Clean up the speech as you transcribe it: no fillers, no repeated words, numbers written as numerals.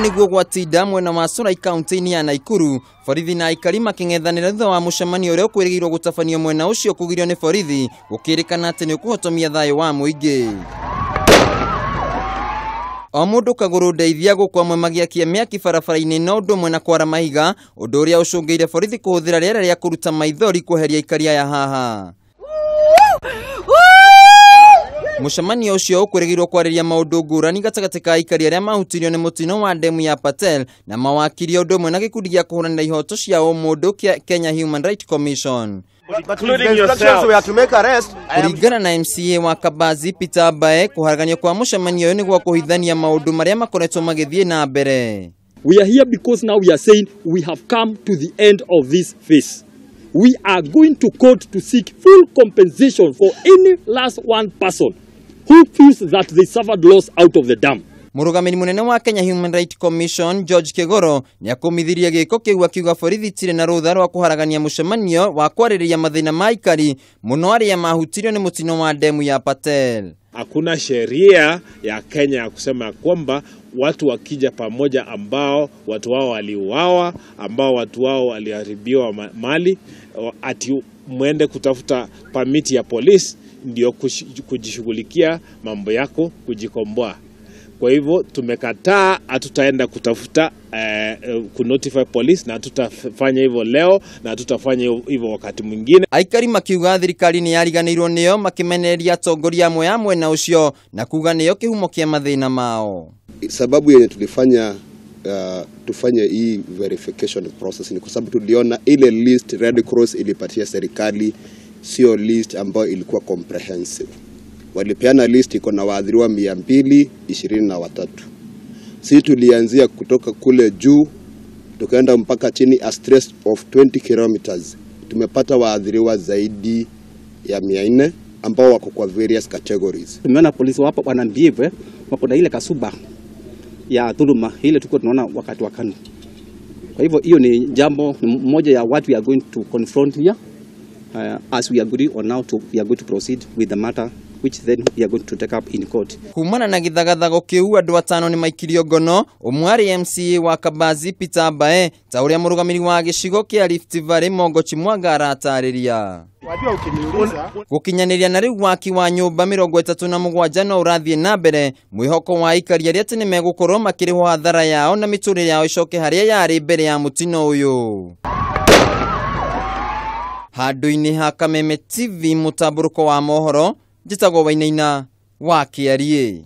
Nĩguo gwatinda mwena wa Solai kaunti-inĩ ya Nakuru, borithi na aikari makĩng'ethanĩra thutha wa mũcemanio ũrĩa ũkwĩrĩgĩrĩirwo gũtabanio mwena ũcio kũgirio nĩ borithi, gũkĩrĩkana atĩ nĩ ũkũhotomia thayũ wa mũingĩ. O mũndũ kagũrũ ndeithia gũkũ amwe magĩakia mĩaki barabara-inĩ no ũndũ ũmwe na kwara mahiga, ũndũ ũrĩa ũcũngĩire borithi kũhũthĩra rĩera rĩa kũruta maithori kweheria aikari aya haha. Mũcemanio ũcio ũkwĩrĩgĩrĩrwo kwarĩria maũndũ ngũrani gatagatĩ ka aikari arĩa mahutirio nĩ mũtino wa ndemu ya Patel na mawakiri ũndũ ũmwe na gĩkundi gĩa kũhũranĩra ihoto cia ũmũndũ kĩa Kenya Human Rights Commission. Kũringana na MCA wa Kabazi Peter Bae, kũharaganio kwa mũcemanio ũyũ nĩ gwa kũhithania maũndũ marĩa makoretwo magĩthiĩ na mbere. We are here because now we are saying we have come to the end of this phase. We are going to court to seek full compensation for any last one person who feels that they suffered loss out of the dam. Mũrũgamĩrĩri mũnene wa Kenya Human Rights Commission George Kegoro nĩakũmithirie gĩko kĩu akiuga borithi itirĩ na rũtha rwa kũharagania mũcemanio wa kwarĩrĩria mathĩna ma aikari mũno arĩa mahutirio nĩ mũtino wa ndemu ya Patel. Hakuna sheria ya Kenya ya kusema kwamba watu wakija pamoja ambao watu wao waliuawa, ambao watu wao waliharibiwa mali, ati muende kutafuta pamiti ya polisi ndio kujishughulikia mambo yako, kujikomboa. Kwa hivyo tumekataa, hatutaenda kutafuta kunotify police, na tutafanya hivyo leo na tutafanya hivyo wakati mwingine. Aikari makiuga thirikari ni yariganĩirwo nĩo, makimenereria atongoria amwe a mwena ũcio na kuga nĩo kĩhumo kĩa mathĩna mao. Sababu yenye tulifanya tufanye hii verification process ni kwa sababu tuliona ile list Red Cross ilipatia serikali sio list ambayo ilikuwa comprehensive. Walipeana list iko na waathiriwa 223. Sisi tulianzia kutoka kule juu tukaenda mpaka chini, a stress of 20 kilometers. Tumepata waathiriwa zaidi ya 400 ambao wako kwa various categories. Tumeona polisi wapo wanambiewe wako na ile kasuba ya dhuluma ile tulikuwa tunaona wakati wa KANU. Kwa hivyo hiyo ni jambo moja ya what we are going to confront here, as we agree on now to we are going to proceed with the matter which then we are going to take up in court. Kumana na githagathago kiu andu atano ni maikirio ngono, ũmwe arĩ MCA wa Kabazi Peter Bae, ta ũrĩa mũrũgamĩrĩri wa gĩcigo kĩa Rift Valley Mongo Chimwanga aratarĩria. Gũkinyanĩria na rĩu waki wa nyũmba 37 no ũrathiĩ na mbere, mwĩhoko wa aikari arĩa atĩ nĩmegũkorwo makĩrĩhwo hathara yao na mĩtũrĩre yao ĩcoke harĩa yarĩ mbere ya mũtino ũyũ. Handũ-inĩ ha Kameme TV mũtambũrũko wa mohoro, njĩtagwo Wainaina wa Kĩariĩ.